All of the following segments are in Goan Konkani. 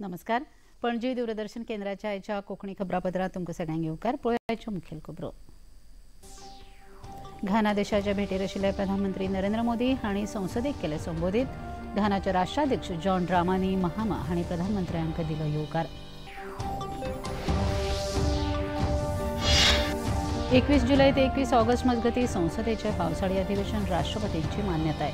नमस्कार. पणजी दूरदर्शन केंद्राच्या आयच्या कोंकणी खबरापत्रात तुमकां सगळ्यांक येवकार. पळोवया मुखेल खबरो. घाना देशाच्या भेटीर आशिल्ले प्रधानमंत्री नरेंद्र मोदी हांणी संसदेक केले संबोधीत. घानाचे राष्ट्राध्यक्ष जॉन ड्रामानी महामा हांणी प्रधानमंत्र्यांक दिलो येवकार. 21 जुलै ते 21 ऑगस्ट मजगती संसदेचे पावसाळी अधिवेशन राष्ट्रपतींची मान्यताय.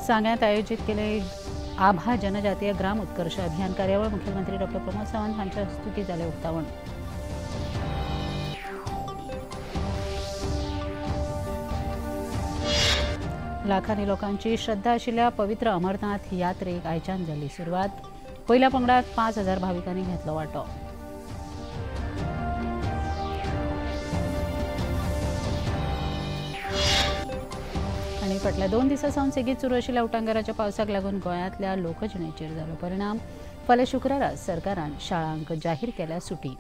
सांग्यांत आयोजित केले आभा जनजातीय ग्राम उत्कर्ष अभियान कार्यावळ मुख्यमंत्री डॉ प्रमोद सावंत हांच्या हस्तुकी जाले उक्तावण. लाखांनी लोकांची श्रद्धा आशिल्ल्या पवित्र अमरनाथ यात्रेक आयच्यान जाली सुरवात. पयल्या पंगडात 5000 भाविकांनी घेतलो वांटो. आनी फाटल्या 2 दिसां सावन सेगीत सुरू आशिल्ल्या उटांगाराच्या पावसाक लागून गोंयांतल्या लोकजिणेचेर जालो परिणाम. फाल्यां शुक्रारा सरकारान शाळांक जाहीर केल्या सुटी.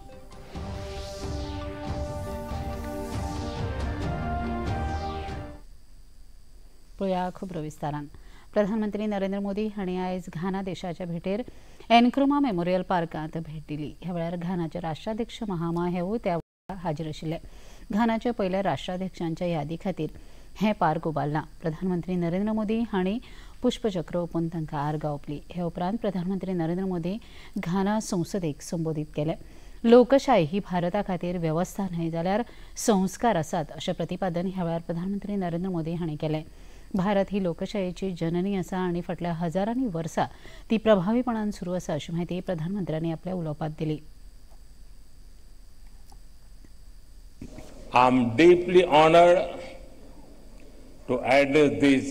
पळोवया खबरो विस्तारान. प्रधानमंत्री नरेंद्र मोदी हांणी आयज घाना देशाच्या भेटेर एनक्रुमा मेमोरियल पार्कांत भेट दिली. ह्या वेळार घानाचे राष्ट्राध्यक्ष महामा हेवूय त्या वेळार हाजीर आशिल्ले. घानाच्या पयल्या राष्ट्राध्यक्षांच्या यादी खातीर हें पार्क उबारलां. प्रधानमंत्री नरेंद्र मोदी हांणी पुष्पचक्र ओपून तांकां आर्गां ओंपली. हे उपरांत प्रधानमंत्री नरेंद्र मोदी घाना संसदेक संबोधीत केले. लोकशाय ही भारता खातीर वेवस्था न्हय जाल्यार संस्कार आसात अशें प्रतिपादन ह्या वेळार प्रधानमंत्री नरेंद्र मोदी हांणी केलें. भारत ही लोकशायेची जननी आसा आनी फाटल्या हजारांनी वर्सां ती प्रभावीपणान सुरू आसा अशी म्हायती प्रधानमंत्र्यांनी आपल्या उलोवपांत दिली. I am deeply honoured to address this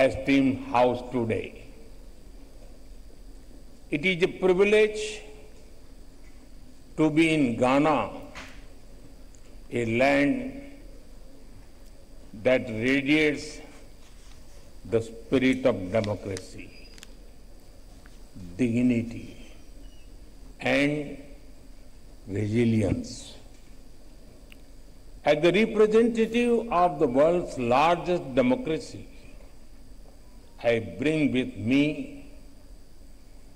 esteemed house today. It is a privilege to be in Ghana, a land that radiates the spirit of democracy, dignity, and resilience. As the representative of the world's largest democracy, I bring with me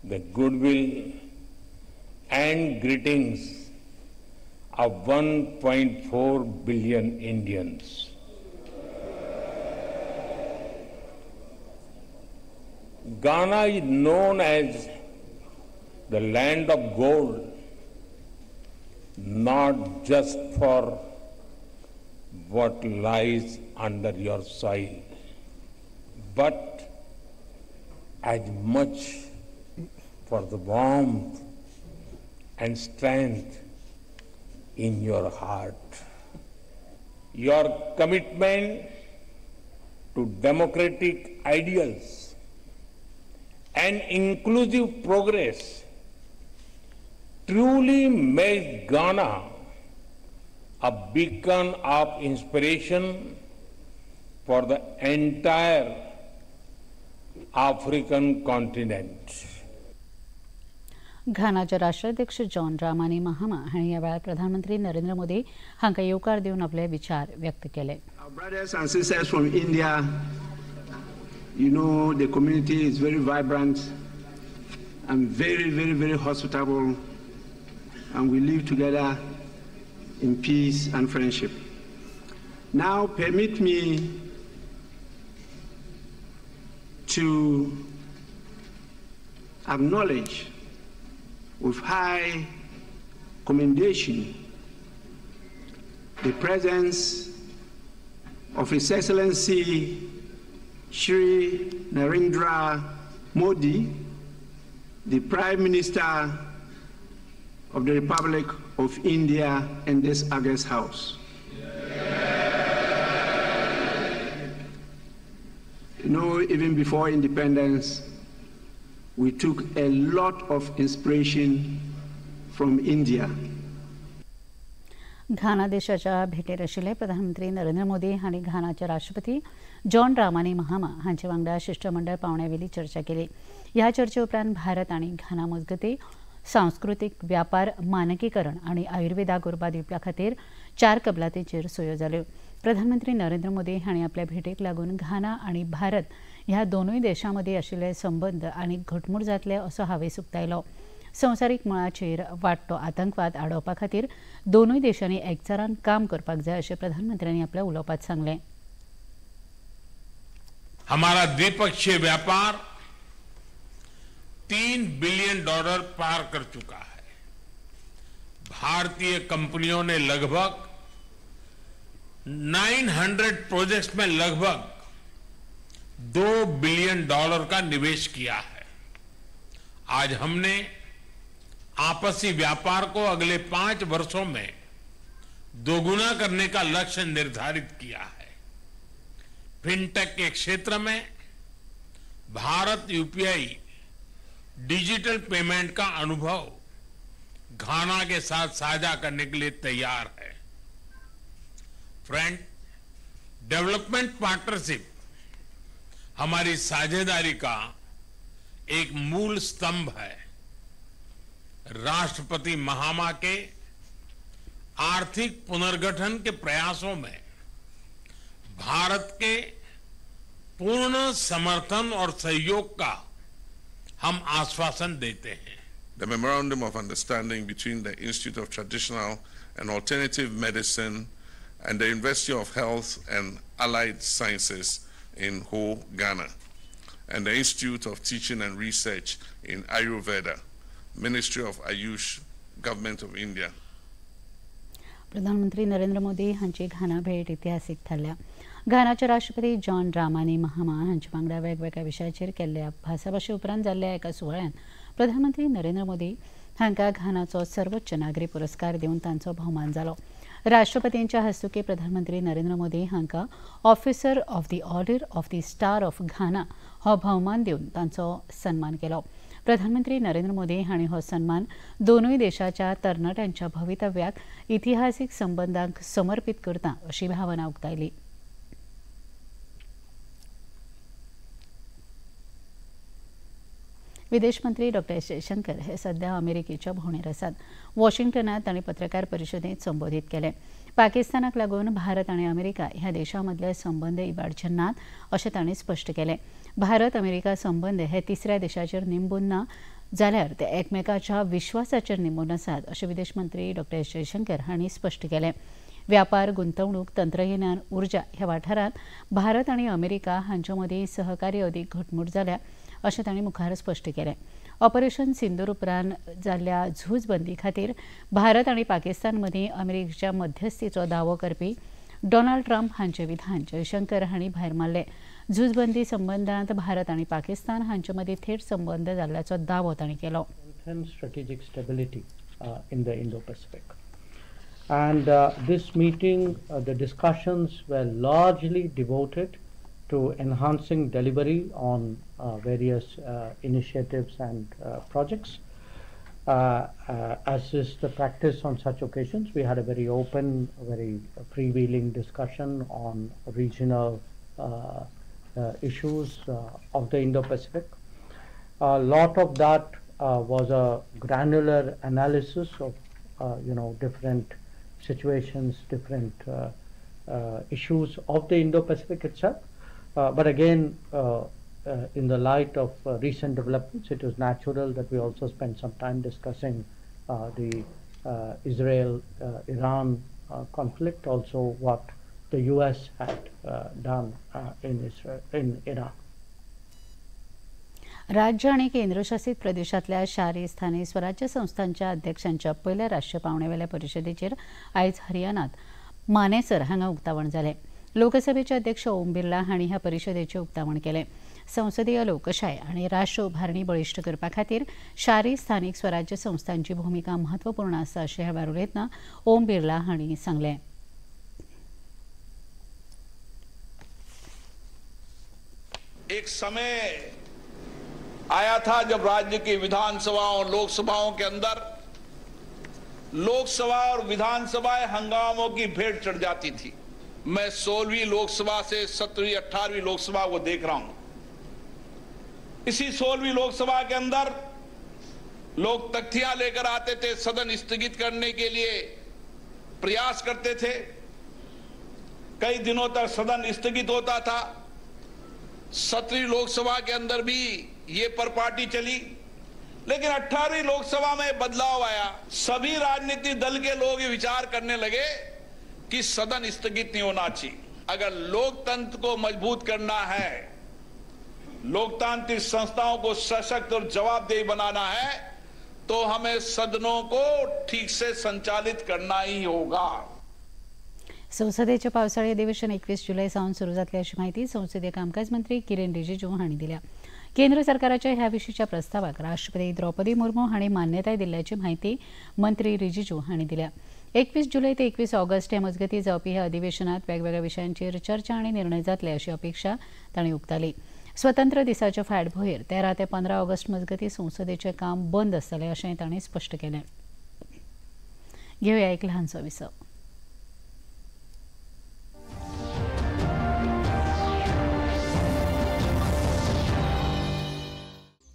the goodwill and greetings of 1.4 billion Indians. Ghana is known as the land of gold, not just for what lies under your soil, but as much for the warmth and strength in your heart. Your commitment to democratic ideals and inclusive progress truly makes Ghana a beacon of inspiration for the entire African continent. घानाचे राष्ट्राध्यक्ष जॉन ड्रामानी महामा हांणी ह्या वेळार प्रधानमंत्री नरेंद्र मोदी हांकां येवकार दिवन आपले विचार व्यक्त केले. Our brothers and sisters from India, you know the community is very vibrant and very, very, very hospitable, and we live together in peace and friendship. Now permit me to acknowledge with high commendation the presence of His Excellency Shri Narendra Modi, the Prime Minister of the Republic of India, in this august house. You know, even before independence, we took a lot of inspiration from India. Ghana देशाच्या भेटेर आशिल्ले प्रधानमंत्री नरेंद्र मोदी हांणी घानाचे राष्ट्रपती जॉन ड्रामानी महामा हांचे वांगडा शिष्टमंडळ पावण्यावेली चर्चा केली. ह्या चर्चे उपरांत भारत आनी घाना मजगती सांस्कृतीक व्यापार मानकीकरण आणि आयुर्वेदाक उर्बा दिवपा खातीर 4 कबलातींचेर सयो जाल्यो. प्रधानमंत्री नरेंद्र मोदी हांणी आपल्या भेटेक लागून घाना आनी भारत ह्या दोनूय देशां मदीं आशिल्ले संबंद आनीक घटमूट जातले असो हावेस उक्तायलो. संवसारीक मळाचेर वाडटो आतंकवाद आडोवपा खातीर दोनूय देशांनी एकचारान काम करपाक जाय अशें प्रधानमंत्र्यांनी आपल्या उलोवपांत सांगलें. हमारा द्विपक्षीय व्यापार $3 बिलियन पार कर चुका है. भारतीय कंपनियों ने लगभग 900 प्रोजेक्ट्स में लगभग $2 बिलियन का निवेश किया है. आज हमने आपसी व्यापार को अगले 5 वर्षों में दोगुना करने का लक्ष्य निर्धारित किया है. फिनटेक के क्षेत्र में भारत यूपीआई डिजिटल पेमेंट का अनुभव घाना के साथ साझा करने के लिए तैयार है. फ्रेंड, डेवलपमेंट पार्टनरशिप हमारी साझेदारी का एक मूल स्तंभ है. राष्ट्रपति महामा के आर्थिक पुनर्गठन के प्रयासों में भारत के पूर्ण समर्थन और सहयोग का हम आश्वासन देते हैं. The Memorandum of Understanding between the Institute of Traditional and Alternative Medicine and the University of Health and Allied Sciences in Ho, Ghana, and the Institute of Teaching and Research in Ayurveda, Ministry of Ayush, Government of India. प्रधानमंत्री नरेंद्र मोदी हांची घाना भेट इतिहासीक थारल्या. घानाचे राष्ट्रपती जॉन ड्रामानी महामा हांचे वांगडा वेगवेगळ्या विशयाचेर केल्ल्या भासाभाशे उपरांत जाल्ल्या एका सुवाळ्यांत प्रधानमंत्री नरेंद्र मोदी हांकां घानाचो सर्वोच्च नागरी पुरस्कार दिवन तांचो भोवमान जालो. राष्ट्रपतींच्या हस्तुकीं प्रधानमंत्री नरेंद्र मोदी हांकां officer of the order of the star of Ghana हो भोवमान दिवन तांचो सन्मान केलो. प्रधानमंत्री नरेंद्र मोदी हांणी हो सन्मान दोनूय देशाच्या तरणाट्यांच्या भवितव्याक इतिहासीक संबंदांक समर्पित करता अशी भावना उक्तायली. विदेश मंत्री डॉक्टर एस जयशंकर हे सध्या अमेरिकेच्या भोंवडेर आसात. वॉशिंग्टनात तांणी पत्रकार परिशदेंत संबोधीत केलें. पाकिस्तानाक लागून भारत आनी अमेरिका ह्या देशां मदले संबंद इबाडचे नात अशें तांणी स्पश्ट केलें. भारत अमेरिका संबंद हे तिसऱ्या देशाचेर निंबून ना जाल्यार ते एकमेकाच्या विश्वासाचेर निंबून आसात अशें विदेश मंत्री डॉक्टर एस जयशंकर हांणी स्पश्ट केलें. व्यापार, गुंतवणूक, तंत्रगिन्यान, उर्जा ह्या वाठारांत भारत आनी अमेरिका हांचे मदीं सहकार्य अदीक घटमूट जाल्या अशें तांणी मुखार स्पश्ट केलें. ऑपरेशन सिंदूर उपरांत जाल्ल्या झूजबंदी खातीर भारत आनी पाकिस्तान मदीं अमेरिकेच्या मध्यस्थीचो दावो करपी डोनाल्ड ट्रम्प हांचें विधान जयशंकर हांणी भायर मारलें. झूजबंदी संबंदांत भारत आनी पाकिस्तान हांचे मदीं थेट संबंद जाल्ल्याचो दावो तांणी केलो. Strategic stability in the Indo-Pacific. And this meeting, the discussions were largely devoted to enhancing delivery on various initiatives and projects. As is the practice on such occasions, we had a very open, very freewheeling discussion on regional issues of the Indo-Pacific. A lot of that was a granular analysis of different situations, different issues of the Indo-Pacific itself. But again, in the light of recent developments, it was natural that we also spent some time discussing the Israel-Iran conflict, also what the US had done in Israel, in Iran. राज्य आणि केंद्रशासित प्रदेशातल्या शारी स्थानिक स्वराज्य संस्थांच्या अध्यक्षांच्या पयल्या राष्ट्रीय पावणेवेल्या परिशदेचेर आयज हरियाणात मानेसर हांगा उक्तावण जालें. लोकसभेचे अध्यक्ष ओम बिर्ला हांणी ह्या परिशदेचें उक्तावण केलें. संसदीय लोकशाय आनी राष्ट्र उभारणी बळिश्ट करपा खातीर शारी स्थानिक स्वराज्य संस्थांची भूमिका महत्वपूर्ण आसा अशें ह्या वेळार उलयतना ओम बिर्ला हांणी सांगलें. एक समय आया था जब राज्य की विधानसभाओं और लोकसभाओं के अंदर लोकसभा और विधानसभाएं हंगामों की भेंट चढ़ जाती थी। मैं 16वीं लोकसभा से 17वीं 18वीं लोकसभा को देख रहा हूं। इसी 16वीं लोकसभा के अंदर लोग तख्तियां लेकर आते थे सदन स्थगित करने के लिए, प्रयास करते थे। कई दिनों तक सदन स्थगित होता था। 17वीं लोकसभा के अंदर भी ये परपार्टी चली, लेकिन 18वीं लोकसभा में बदलाव आया। सभी राजनीतिक दल के लोग ये विचार करने लगे कि सदन स्थगित नहीं होना चाहिए। अगर लोकतंत्र को मजबूत करना है, लोकतांत्रिक संस्थाओं को सशक्त और जवाबदेही बनाना है, तो हमें सदनों को ठीक से संचालित करना ही होगा। संसदेचे पावसाळी अधिवेशन 21 जुलै सावन सुरू जातले अशी माहिती संसदीय कामकाज मंत्री किरेन रिजिजू हांणी दिल्या। केंद्र सरकाराच्या ह्या विशींच्या प्रस्तावाक राष्ट्रपती द्रौपदी मुर्मू हांणी मान्यताय दिल्ल्याची माहिती मंत्री रिजिजू हांणी दिल्या। 21 जुलै ते 21 ऑगस्ट हे मजगतीं जावपी ह्या अधिवेशनात वेगवेगळ्या विशयांचेर चर्चा आनी निर्णय जातले अशी अपेक्षा तांणी उक्तायली। स्वतंत्र दिसाच्या फाटभुंयेर 13 ते 15 ऑगस्ट मजगतीं संसदेचें काम बंद आसतलें अशेंय तांणी स्पश्ट केलें। घेवया एक ल्हानसो विसव।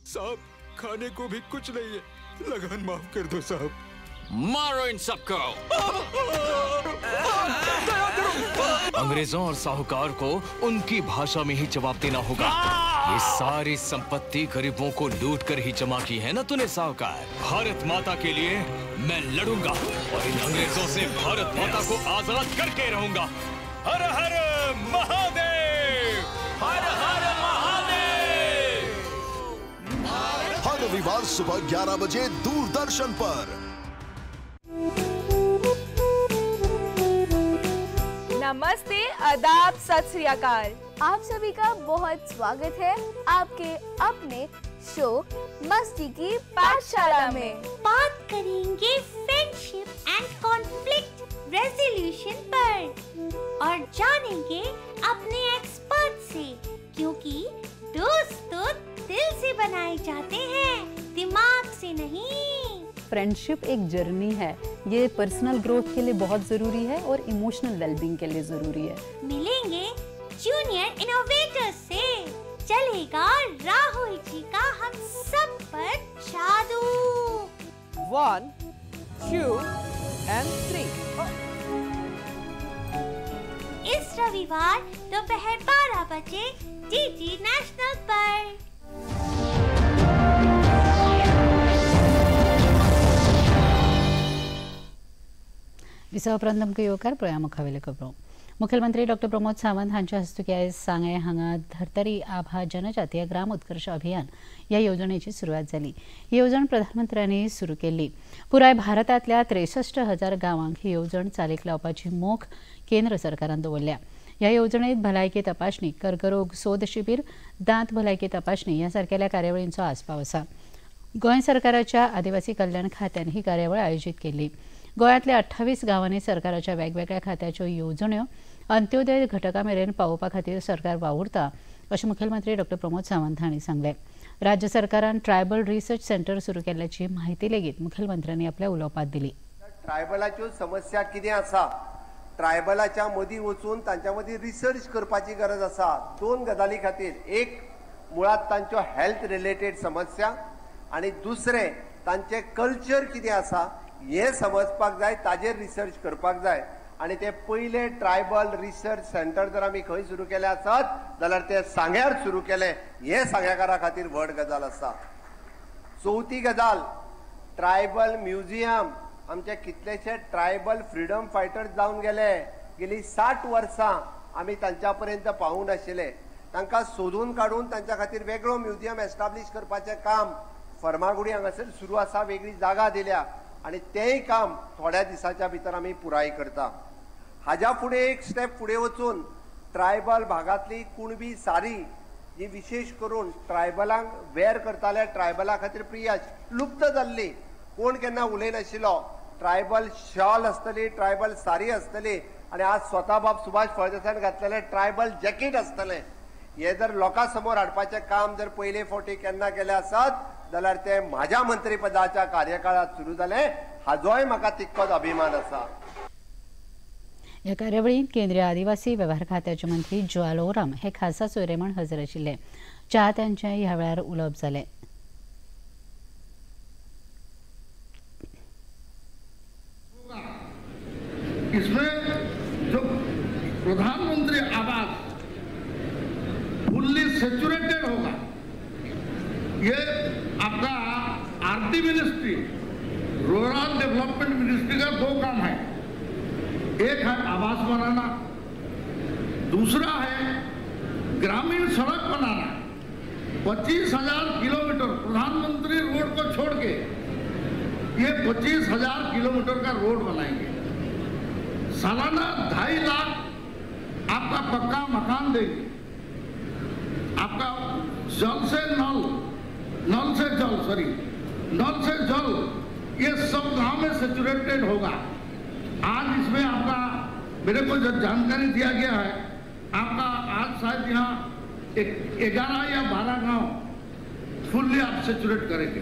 साहब, खाने को भी कुछ नहीं है, लगन माफ कर दो साहब। मारो इन सबको। अंग्रेजों और साहूकार को उनकी भाषा में ही जवाब देना होगा। ये सारी संपत्ति गरीबों को लूट कर ही जमा की है ना तूने साहूकार। भारत माता के लिए मैं लड़ूंगा और इन अंग्रेजों से भारत माता को आजाद करके रहूंगा। हर हर महादेव, हर हर महादेव। हर रविवार सुबह 11 बजे दूरदर्शन पर। नमस्ते, आदाब, सत श्री अकाल। आप सभी का बहुत स्वागत है आपके अपने शो मस्ती की पाठशाला में। बात करेंगे फ्रेंडशिप एंड कॉन्फ्लिक्ट रेजोल्यूशन पर और जानेंगे अपने एक्सपर्ट से, क्योंकि दोस्त तो दिल से बनाए जाते हैं, दिमाग से नहीं। फ्रेंडशिप एक जर्नी है, ये पर्सनल ग्रोथ के लिए बहुत ज़रूरी है और इमोशनल वेलबींग के लिए ज़रूरी है। मिलेंगे जूनियर इनोवेटर्स से, चलेगा राहुल जी का हम सब पर जादू। 1, 2 and 3। इस रविवार दोपहर 12 बजे डीडी नेशनल पर। विसव उपरांत आमकां येवकार पळोवया मुखावेल्यो खबरो। मुखेलमंत्री डॉक्टर प्रमोद सावंत हांच्या हस्तुकी आयज सांगें हांगा धर्तरी आभा जनजातीय ग्राम उत्कर्ष अभियान ह्या येवजणेची सुरवात जाली। ही येवजण प्रधानमंत्र्यांनी सुरू केल्ली। पुराय भारतांतल्या 63,000 गांवांक ही येवजण चालीक लावपाची मोख केंद्र सरकारान दवरल्या। ह्या येवजणेत भलायकी तपासणी, कर्करोग सोद शिबीर, दांत भलायकी तपासणी ह्या सारकेल्या कार्यावळींचो आस्पाव आसा। गोंय सरकाराच्या आदिवासी कल्याण खात्यान ही कार्यावळ आयोजीत केल्ली। गोंयांतल्या 28 गांवांनी सरकाराच्या वेगवेगळ्या खात्याच्यो येवजण्यो अंत्योदय घटका मेरेन पावोवपा खातीर सरकार वावुरता अशें मुखेलमंत्री डॉक्टर प्रमोद सावंत हांणी सांगलें। राज्य सरकारान ट्रायबल रिसर्च सेंटर सुरू केल्ल्याची म्हायती लेगीत मुखेलमंत्र्यांनी आपल्या उलोवपांत दिली। ट्रायबलाच्यो समस्या कितें आसा, ट्रायबलाच्या मदीं वचून तांच्या मदीं रिसर्च करपाची गरज आसा। दोन गजाली खातीर, एक मुळांत तांच्यो हेल्थ रिलेटेड समस्या आनी दुसरें तांचें कल्चर कितें आसा हें समजपाक जाय, ताजेर रिसर्च करपाक जाय। आनी ते पयले ट्रायबल रिसर्च सेंटर जर आमी खंय सुरू केले आसत जाल्यार ते सांग्यार सुरू केले, हें सांग्याकारा खातीर व्हड गजाल आसा। चवथी गजाल, ट्रायबल म्युझियम। आमचे कितलेशे ट्रायबल फ्रिडम फायटर्स जावन गेले, गेली 60 वर्सां आमी तांच्या पर्यंत पावूंक नाशिल्ले। तांकां सोदून काडून तांच्या खातीर वेगळो म्युझियम एस्टाब्लीश करपाचें काम फर्मागुडी हांगासर सुरू आसा, वेगळी जागा दिल्या आनी तेंय काम थोड्या दिसाच्या भितर आमी पुराय करता। हाज्या फुडें एक स्टेप फुडें वचून ट्रायबल भागांतली कुणबी सारी जी विशेष करून ट्रायबलांक वेर करताले, ट्रायबला खातीर प्रिय लुप्त जाल्ली, कोण केन्ना उलयनाशिल्लो। ट्रायबल शॉल आसतली, ट्रायबल सारी आसतली आनी आज स्वता बाब सुभाष फळदेसायान घातलेलें ट्रायबल जॅकेट आसतलें। हें जर लोकां समोर हाडपाचें काम जर पयले फावटी केन्ना केलें आसत जाल्यार तें म्हाज्या मंत्रीपदाच्या कार्यकाळांत सुरू जालें, हाजोय म्हाका तितकोच अभिमान आसा। ह्या कार्यावळींत केंद्रीय आदिवासी वेव्हार खात्याचे मंत्री जुआल ओराम हे खासा सोयरे म्हूण हजर आशिल्ले। चाहत्यांचें ह्या वेळार उलोवप जालें। इसमें जो प्रधानमंत्री आवास फुल्ली सेचुरेटेड होगा, ये आपका RD ministry, rural development ministry का दो काम है। एक है आवास बनाना, दूसरा है ग्रामीण सड़क बनाना। 25,000 किलोमीटर प्रधानमंत्री रोड को छोड़ के ये 25,000 किलोमीटर का रोड बनाएंगे। सालाना 2.5 लाख आपका पक्का मकान देंगे। आपका जल से नल, नल से जल, सॉरी नल से जल, ये सब गांव में सेचुरेटेड होगा। आज इसमें आपका, मेरे को जो जानकारी दिया गया है, आपका आज शायद यहाँ 11 या 12 गांव फुल्ली आप सेचुरेट करेंगे।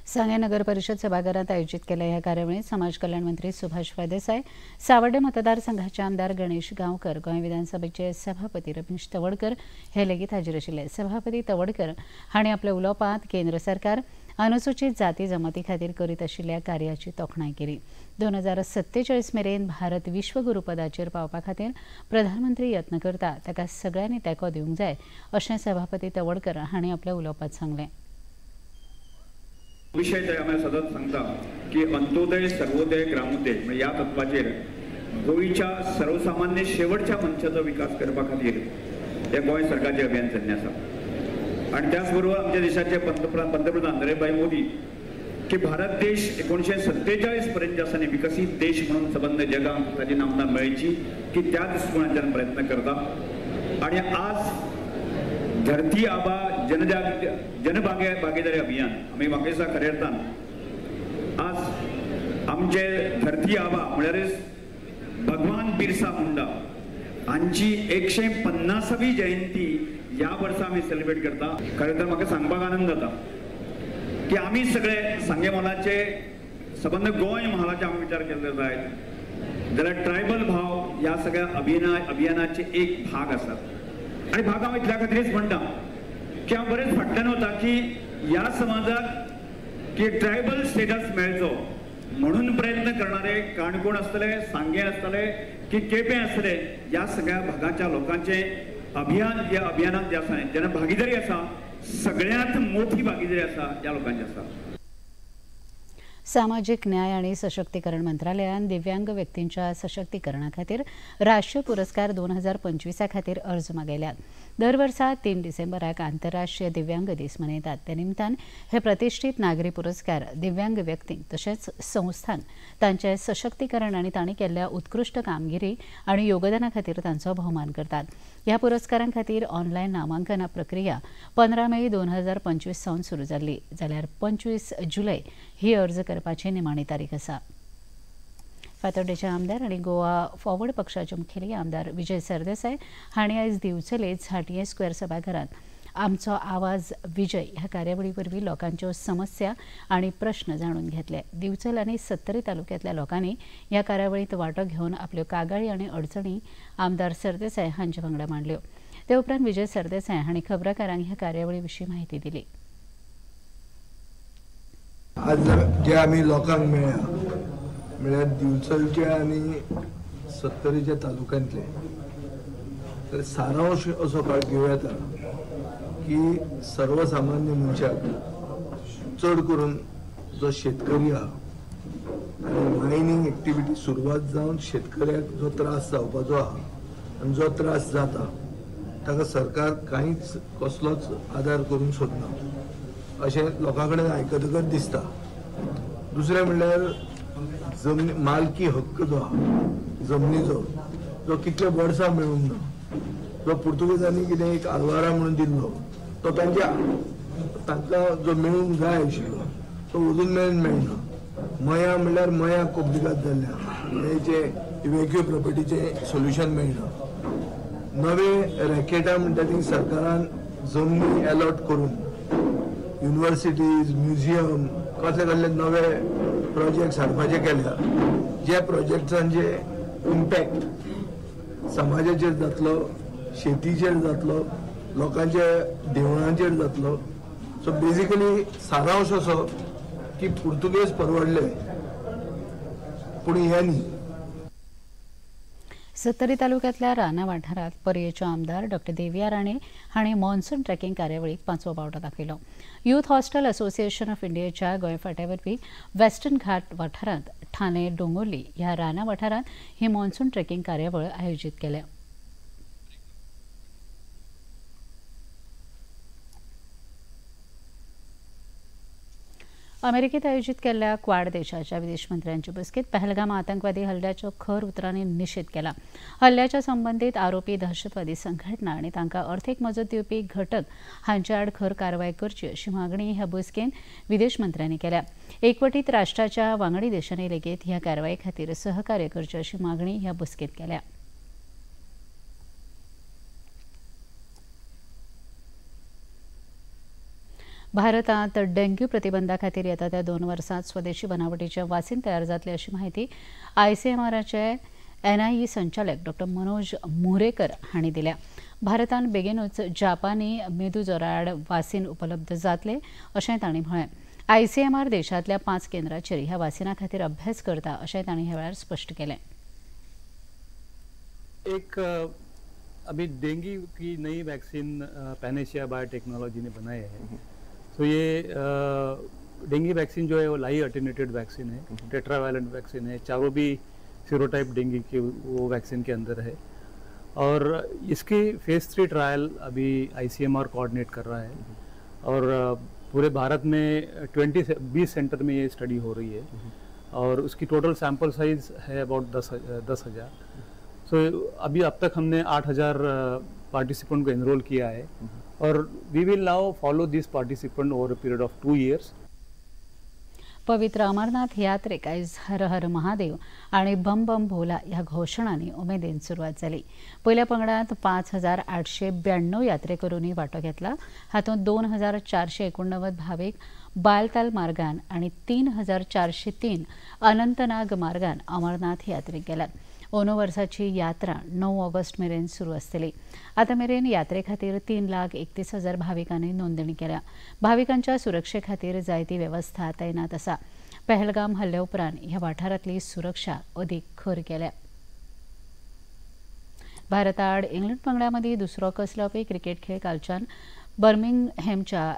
सांगें नगर परिषद सभाघरात आयोजित केल्या ह्या कार्यावळीत समाज कल्याण मंत्री सुभाष फळदेसाय, सावर्डे मतदारसंघाचे आमदार गणेश गांवकर, गोंय विधानसभेचे सभापती रमेश तवडकर हे लेगीत हाजीर आशिल्ले। सभापती तवडकर हांणी आपल्या उलोवपांत केंद्र सरकार अनुसूचित जाती जमाती खातीर करीत आशिल्ल्या कार्याची तोखणाय केली। 2047 मेरेन भारत विश्वगुरुपदाचेर पावपा खातीर प्रधानमंत्री यत्न करता, ताका सगळ्यांनी तेंको दिवंक जाय अशें सभापती तवडकर हांणी आपल्या उलोवपांत सांगलें। विशय ते आमी सतत सांगता की अंत्योदय, सर्वोदय, ग्रामोदय ह्या तत्वाचेर गोंयच्या सर्वसामान्य शेवटच्या मनशाचो विकास करपा खातीर हे गोंय सरकारचें अभियान चल्लें आसा। आनी त्याच बरोबर आमच्या देशाचे पंतप्रधान नरेंद्रभाई मोदी की भारत देश 1947 पर्यंत जे आसा न्ही विकसीत देश म्हणून सबंद जगाक ताची नामना मेळची की त्या दृश्टिकोनांतल्यान प्रयत्न करता। आनी आज धरती आबा जनभागीदारी अभियान आमी म्हाका दिसता खऱ्या अर्थान आज आमचे धरती आबा म्हळ्यारच भगवान बिरसा मुंडा हांची 150वी जयंती ह्या वर्सा आमी सेलिब्रेट करता। खरें तर म्हाका सांगपाक आनंद जाता की आमी सगळे सांगें म्हालाचे, सबंद गोंय म्हालाचे आमी विचार केल्ले जायत जाल्यार ट्रायबल भाव ह्या सगळ्या अभियानाचे एक भाग आसात। आनी भाग हांव इतल्या खातीरच म्हणटा की हांव बरेंच फाटल्यान वता की ह्या समाजाक की ट्रायबल स्टेटस मेळचो म्हणून प्रयत्न करणारे काणकोण आसतले, सांगें आसतले की केपें आसतले, ह्या सगळ्या भागाच्या लोकांचे अभियान, ह्या अभियानात जे आसा जेन्ना भागीदारी आसा, सगळ्यांत मोठी भागीदारी आसा ह्या लोकांची आसा। सामाजिक न्याय आणि सशक्तीकरण मंत्रालयान दिव्यांग व्यक्तींच्या सशक्तीकरणा खातीर राष्ट्रीय पुरस्कार 2025 खातीर अर्ज मागयल्यात। दर वर्सा 3 डिसेंबराक आंतरराष्ट्रीय दिव्यांग दीस मनयतात। त्या निमतान हे प्रतिष्ठित नागरी पुरस्कार दिव्यांग व्यक्तींक तशेंच संस्थांक तांचे सशक्तीकरण आनी तांणी केल्ल्या उत्कृश्ट कामगिरी आनी योगदाना खातीर तांचो भोवमान करतात। ह्या पुरस्कारां खातीर ऑनलायन नामांकन प्रक्रिया 15 मे 2025 सावन सुरू जाल्ली, जाल्यार 25 जुलय ही अर्ज करपाची निमाणी तारीख आसा। फातोड्डेचे आमदार आनी गोवा फॉरवर्ड पक्षाचे मुखेली आमदार विजय सरदेसाय हांणी आयज दिवचले झांटये स्क्वेअर सभाघरांत आमचो आवाज विजय ह्या कार्यावळी वरवीं लोकांच्यो समस्या आनी प्रश्न जाणून घेतले। दिवचल आनी सत्तरी तालुक्यांतल्या लोकांनी ह्या कार्यावळींत वांटो घेवन आपल्यो कागाळी आनी अडचणी आमदार सरदेसाय हांचे वांगडा मांडल्यो। ते उपरांत विजय सरदेसाय हांणी खबराकारांक ह्या कार्यावळी विशीं म्हायती दिली। आज जे आमी लोकांक मेळ्ळ्या म्हळ्यार दिवचलच्या आनी सत्तरीच्या तालुक्यांतले, तर सारांश असो घेवं येता की सर्वसामान्य मनशाक चड करून जो शेतकरी आहा आनी मायनींग एक्टिविटी सुरवात जावन शेतकऱ्याक जो त्रास जावपाचो आहा आनी जो त्रास जाता ताका सरकार कांयच कसलोच आदार करूंक सोदना अशें लोकां कडेन आयकतकच दिसता। दुसरें म्हणल्यार जमनी मालकी हक्क जो आहा जमनीचो जो कितले वर्सां मेळूंक ना, जो पुर्तुगेजांनी कितें एक आलवारा म्हणून दिल्लो तो तांच्या तांकां जो मेळूंक जाय आशिल्लो तो अजून मेरेन मेळना। मया म्हणल्यार मया कोब्लिगाद जाल्ल्या हेचे इव्हॅक्यू प्रॉपर्टीचें सोल्युशन मेळना। नवे रॅकेटां म्हणटा ती सरकारान जमनी एलॉट करून युनिवर्सिटीज, म्युझियम कसले कसले नवे प्रोजेक्ट्स हाडपाचे केल्या, ज्या प्रोजेक्ट्सांचे इम्पॅक्ट समाजाचेर जातलो, शेतीचेर जातलो, लोकांच्या देवळांचेर जातलो। सो बेजिकली सारांश असो की पुर्तुगेज परवडले, पूण हें न्ही. सत्तरी तालुक्यांतल्या राना वाठारांत पर्येचो आमदार डॉ देविया राणे हांणी मॉन्सून ट्रेकिंग कार्यावळीक पांचवो बावटो दाखयलो. यूथ हॉस्टेल असोसिएशन ऑफ इंडियाच्या गोंय फांट्या वरवीं वेस्टर्न घाट वाठारांत ठाणे डोंगोर्ली ह्या राना वाठारांत ही मॉन्सून ट्रेकिंग कार्यावळ आयोजीत केल्या. अमेरिकेत आयोजित केल्ल्या क्वाड देशाच्या विदेश मंत्र्यांच्या बसकेत पहलगाम आतंकवादी हल्ल्याचो खर उतरांनी निशेध केला. हल्ल्याच्या संबंदीत आरोपी दहशतवादी संघटना आनी तांकां अर्थीक मजत दिवपी घटक हांचे आड खर कारवाय करची अशी मागणी ह्या बसकेंत विदेश मंत्र्यांनी केल्या. एकवटीत राष्ट्राच्या वांगडी देशांनी लेगीत ह्या कारवाये खातीर सहकार्य करचें अशी मागणी ह्या बसकेंत केल्या. भारतात डेंग्यू प्रतिबंधा खातीर येता त्या 2 वर्सांत स्वदेशी बनावटीचे वासीन तयार जातले अशी माहिती आयसीएमआराचे एनआयई संचालक डॉ मनोज मोरेकर हांणी दिल्या. भारतान बेगीनूच जापानी मेदूजोराआड वासीन उपलब्ध जातले अशें तांणी म्हळें. आयसीएमआर देशांतल्या 5 केंद्रांचेर ह्या वासिना खातीर अभ्यास करता अशें तांणी ह्या वेळार स्पश्ट केलें. एक अभी डेंगू की नई वैक्सीन पैनेशिया बायोटेक्नोलॉजी ने बनाई है. तो ये डेंगू वैक्सीन जो है वो लाइव अटेन्यूटेड वैक्सीन है, टेट्रावैलेंट वैक्सीन है, चारों भी सीरोटाइप डेंगू के वो वैक्सीन के अंदर है. और इसकी फेज़ 3 ट्रायल अभी आईसीएमआर कोऑर्डिनेट कर रहा है और पूरे भारत में 20 सेंटर में ये स्टडी हो रही है और उसकी टोटल सैम्पल साइज़ है अबाउट 10,000. सो अभी अब तक हमने 8,000 पार्टिसिपेंट को एनरोल किया है और we will now follow this participant over a period of 2 years. पवित्र अमरनाथ यात्रेक आयज हर हर महादेव आनी बम बम भोला ह्या घोशणांनी उमेदीन सुरवात जाली. पयल्या पंगडांत 5,892 यात्रेकरूंनी वांटो घेतला. हातूंत 2,489 भावीक बालताल मार्गान आनी 3,403 अनंतनाग मार्गान अमरनाथ यात्रेक गेल्यात. अंदू वर्साची यात्रा 9 ऑगस्ट मेरेन सुरू आसतली. आतां मेरेन यात्रे खातीर 3,31,000 भाविकांनी नोंदणी केल्या. भाविकांच्या सुरक्षे खातीर जायती वेवस्था तैनात आसा. पहलगाम हल्ल्या उपरांत ह्या वाठारांतली सुरक्षा अदीक खर केल्या. भारता आड इंग्लंड पंगडा मदीं दुसरो कस लावपी क्रिकेट खेळ कालच्यान बर्मिंगहॅमच्या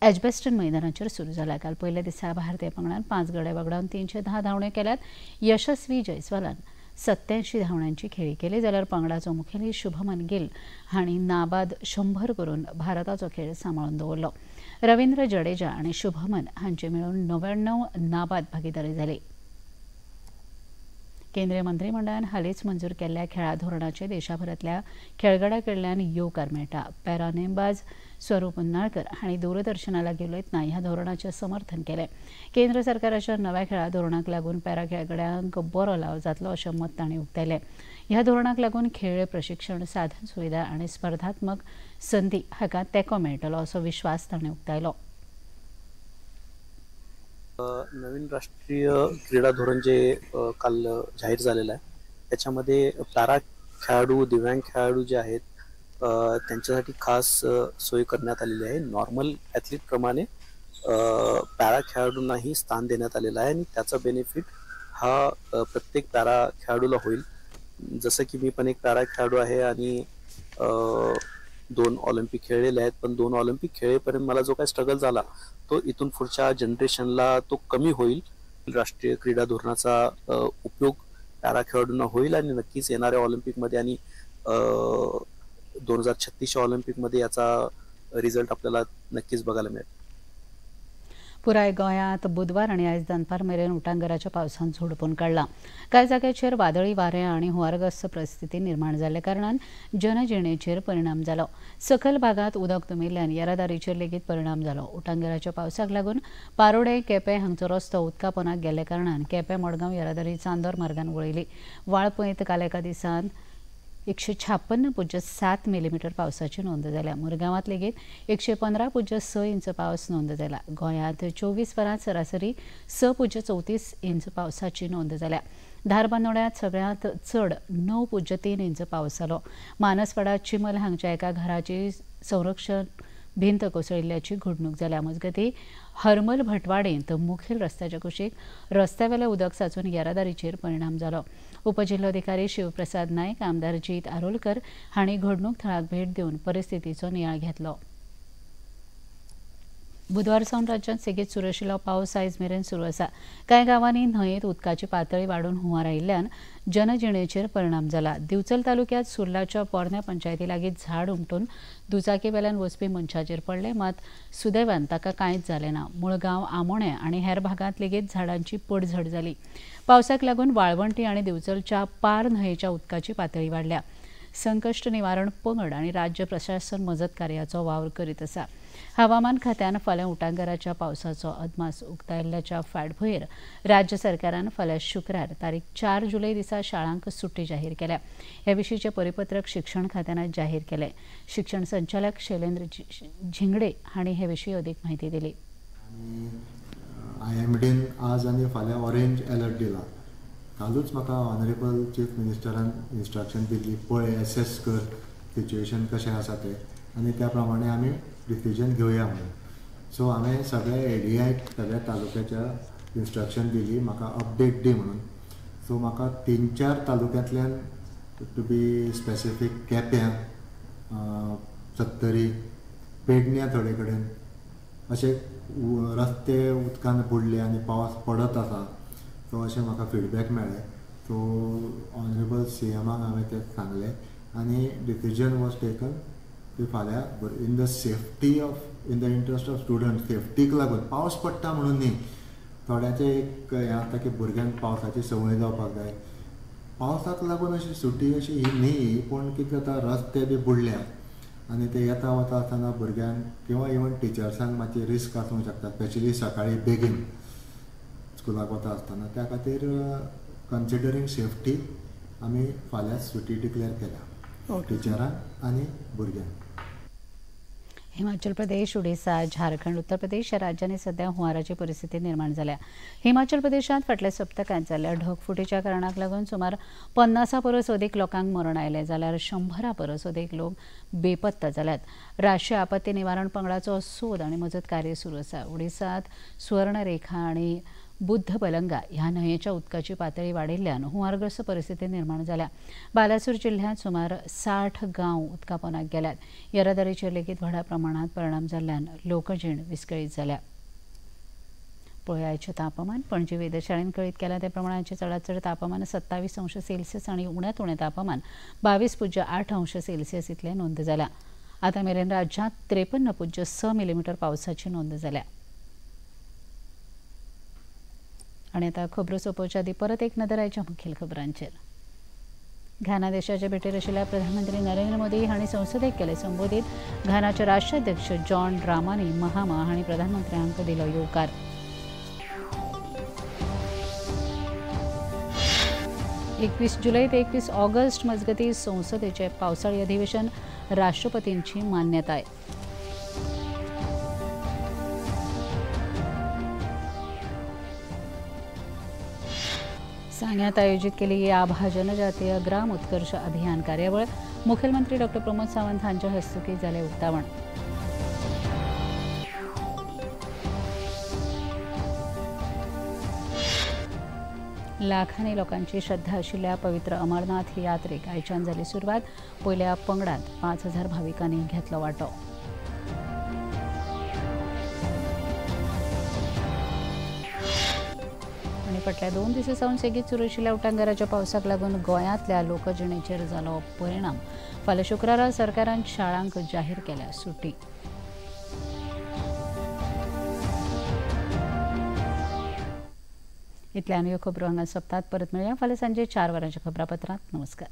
एजबेस्टन मैदानाचेर सुरू जाला. काल पयल्या दिसा भारतीय पंगडान 5 गडे वगडावन 310 धांवड्यो केल्यात. यशस्वी जयस्वालान 87 धांवड्यांची खेळी केली जाल्यार पंगडाचो मुखेली शुभमन गिल हांणी नाबाद 100 करून भारताचो खेळ सांबाळून दवरलो. रवींद्र जडेजा आनी शुभमन हांचे मेळून 99 नाबाद भागीदारी जाली. केंद्रीय मंत्रिमंडळान हालींच मंजूर केल्ल्या खेळा धोरणाचे देशभरांतल्या खेळगड्यां कडल्यान येवकार मेळटा. पॅरा नेमबाज स्वरूप उन्नाळकर हांणी दूरदर्शना लागीं उलयतना ह्या धोरणाचें समर्थन केलें. केंद्र सरकाराच्या नव्या खेळा धोरणाक लागून पॅरा खेळगड्यांक बरो लाव जातलो अशें मत तांणी उक्तायलें. ह्या धोरणाक लागून खेळ प्रशिक्षण, साधन सुविधा आनी स्पर्धात्मक संदी हाका तेंको मेळटलो असो विश्वास तांणी उक्तायलो. नवीन राष्ट्रीय क्रीडा धोरण जे काल जाहीर झालेलं आहे त्याच्यामध्ये पॅरा खेळाडू, दिव्यांग खेळाडू जे आहेत त्यांच्यासाठी खास सोय करण्यात आलेली आहे. नॉर्मल ॲथलीटप्रमाणे पॅरा खेळाडूंनाही स्थान देण्यात आलेलं आहे आणि त्याचा बेनिफिट हा प्रत्येक पॅरा खेळाडूला होईल. जसं की मी पण एक पॅरा खेळाडू आहे आणि 2 ऑलिम्पिक खेळलेले आहेत, पण 2 ऑलिम्पिक खेळेपर्यंत मला जो काही स्ट्रगल झाला तो इथून पुढच्या जनरेशनला तो कमी होईल. राष्ट्रीय क्रीडा धोरणाचा उपयोग पॅरा खेळाडूंना होईल आणि नक्कीच येणाऱ्या ऑलिम्पिकमध्ये आणि 2036 ऑलिम्पिकमध्ये याचा रिझल्ट आपल्याला नक्कीच बघायला मिळेल. पुराय गोंयांत बुधवार आनी आयज दनपार मेरेन उटांगराच्या पावसान झोडपून काडला. कांय जाग्याचेर वादळी वारें आनी हुंवारग्रस्त परिस्थिती निर्माण जाल्ल्या कारणान जनजिणेचेर परिणाम जालो. सकयल भागांत उदक तुंबिल्ल्यान येरादारीचेर लेगीत परिणाम जालो. उटांगराच्या पावसाक लागून पारोडे केपें हांगचो रस्तो उदका पोंदाक गेल्ल्या कारणान केपें मडगांव येरादारी चांदोर मार्गान वळयली. वाळपयत काल एका दिसान 156.7 मिलीमीटर पावसाची नोंद जाल्या. मुरगांवांत लेगीत 115.6 इंच पावस नोंद जाला. गोंयांत 24 वरांत सरासरी 6.34 इंच पावसाची नोंद जाल्या. धारबांदोड्यांत सगळ्यांत चड 9.3 इंच पावस जालो. मानसवाडा चिमल हांगच्या एका घराची संरक्षण भिंत कोसळिल्ल्याची घडणूक जाल्या. मजगतीं हरमल भटवाडेंत मुखेल रस्त्याच्या कुशीक रस्त्यावेलें उदक साचून येरादारीचेर परिणाम जालो. उपजिल्होधिकारी शिवप्रसाद नायक, आमदार जीत आरोलकर हांणी घडणूक थळाक भेट दिवन परिस्थितीचो नियाळ घेतलो. बुधवार सावन राज्यांत सेगीत सुरू आशिल्लो पावस आयज मेरेन सुरू आसा. कांय गांवांनी न्हंयेंत उदकाची पातळी वाडून हुंवार आयिल्ल्यान जनजिणेचेर परिणाम जाला. दिवचल तालुक्यांत सुर्लाच्या पोरण्या पंचायती लागीं झाड उमटून दुचाकीवेल्यान वचपी मनशाचेर पडलें, मात सुदैवान ताका कांयच जालें ना. मुळगांव, आमोणें आनी हेर भागांत लेगीत झाडांची पडझड जाली. पावसाक लागून वाळवंटी आनी दिवचलच्या पार न्हंयेच्या उदकाची पातळी वाडल्या. संकश्ट निवारण पंगड आनी राज्य प्रशासन मजत कार्याचो वावर करीत आसा. हवामान खात्यान फाल्यां उटांगाराच्या पावसाचो अदमास उक्तायल्ल्याच्या फाटभुंयेर राज्य सरकारान फाल्यां शुक्रार तारीख 4 जुलय दिसा शाळांक सुटी जाहीर केल्या. हे विशींचें परिपत्रक शिक्षण खात्यान जाहीर केलें. शिक्षण संचालक शैलेंद्र झिंगडे हांणी हे विशीं अदीक म्हायती दिली. आयएमडीन आज आनी फाल्यां ऑरेंज अलर्ट दिला. कालूच म्हाका ऑनरेबल चीफ मिनिस्टरान इन्स्ट्रक्शन दिल्ली, पळय एसेस कर सिच्युएशन कशें आसा तें आनी त्या प्रमाणे आमी डिसिजन घेवया म्हणून. सो हांवें सगळ्या एडीआयक सगळ्या तालुक्याच्या इन्स्ट्रक्शन दिली, म्हाका अपडेट दी म्हणून. सो म्हाका 3-4 तालुक्यांतल्यान, टू बी स्पेसिफीक केप्यां, सत्तरी, पेडण्यां थोडे कडेन अशे रस्ते उदकान बुडले आनी पावस पडत आसा, सो अशें म्हाका फिडबॅक मेळ्ळें. सो ऑनरेबल सीएमाक हांवें तें सांगलें आनी डिसिजन वॉज टेकन की फाल्यां in the safety of in the interest of student, septic लागून पावस पडटा म्हणून न्ही, थोड्यांचें एक हें आसता की भुरग्यांक पावसाची संवय जावपाक जाय, पावसाक लागून अशी सुटी अशी ही न्ही, पूण कितें जाता रस्ते बी बुडल्या आनी ते येता वता आसतना भुरग्यांक किंवा इवन टिचर्सांक मातशी रिस्क आसूंक शकता, स्पेशली सकाळी बेगीन स्कुलाक वता आसतना. त्या खातीर कन्सिडरींग सेफ्टी आमी फाल्यां सुटी डिक्लेअर केल्या टिचरांक आनी भुरग्यांक. हिमाचल प्रदेश, ओडिसा, झारखंड, उत्तर प्रदेश ह्या राज्यांनी सध्या हुंवाराची परिस्थिती निर्माण जाल्या. हिमाचल प्रदेशांत फाटल्या सप्तकांत जाल्ल्या ढगफुटीच्या कारणाक लागून सुमार 50 परस अदीक लोकांक मरण आयलें, जाल्यार 100 परस अदीक लोक बेपत्ता जाल्यात. राष्ट्रीय आपत्ती निवारण पंगडाचो सोद आनी मजत कार्य सुरू आसा. ओडिसांत सुवर्णरेखा आनी बुद्ध बलंगा ह्या न्हंयेच्या उदकाची पातळी वाडिल्ल्यान हुंवारग्रस्त परिस्थिती निर्माण जाल्या. बालासूर जिल्ह्यांत सुमार 60 गांव उदकापोनाक गेल्यात. येरादारीचेर लेगीत व्हडा प्रमाणांत परिणाम जाल्ल्यान लोकजीण विस्कळीत जाल्या. पळयाचें तापमान पणजी वेधशाळेन कळीत केलां त्या प्रमाणाचें चडांत चड तापमान 27 अंश सेल्सियस आनी उण्यांत उणें तापमान 22.8 अंश सेल्सियस इतलें नोंद जालां. आतां मेरेन राज्यांत 53.6 मिलीमिटर पावसाची नोंद जाल्या. आनी आतां खबरो सोंपोवच्या आदीं परत एक नदर आयच्या मुखेल खबरांचेर. घाना देशाचे भेटेर आशिल्ल्या प्रधानमंत्री नरेंद्र मोदी हांणी संसदेक केलें संबोधीत. घानाचे राष्ट्राध्यक्ष जॉन ड्रामानी महामा हांणी प्रधानमंत्र्यांक दिलो येवकार. 21 जुलय ते 21 ऑगस्ट मजगतीं संसदेचें पावसाळी अधिवेशन, राष्ट्रपतींची मान्यताय. सांग्यांत आयोजित केली आभा जनजातीय ग्राम उत्कर्ष अभियान कार्यावळ, मुखेलमंत्री डॉक्टर प्रमोद सावंत हांच्या हस्तुकीं जालें उक्तावण. लाखांनी लोकांची श्रद्धा आशिल्ल्या पवित्र अमरनाथ यात्रेक आयच्यान जाली सुरवात. पयल्या पंगडांत 5000 भाविकांनी घेतलो वांटो. आनी फाटल्या 2 दिसां सावन सेगीत सुरू आशिल्ल्या उटांगाराच्या पावसाक लागून गोंयांतल्या लोकजिणेचेर जालो परिणाम. फाल्यां शुक्रारा सरकारान शाळांक जाहीर केल्या सुटी. इतल्यान ह्यो खबरो हांगा सोंपतात. परत मेळया फाल्यां सांजे 4 वरांच्या खबरापत्रांत. नमस्कार.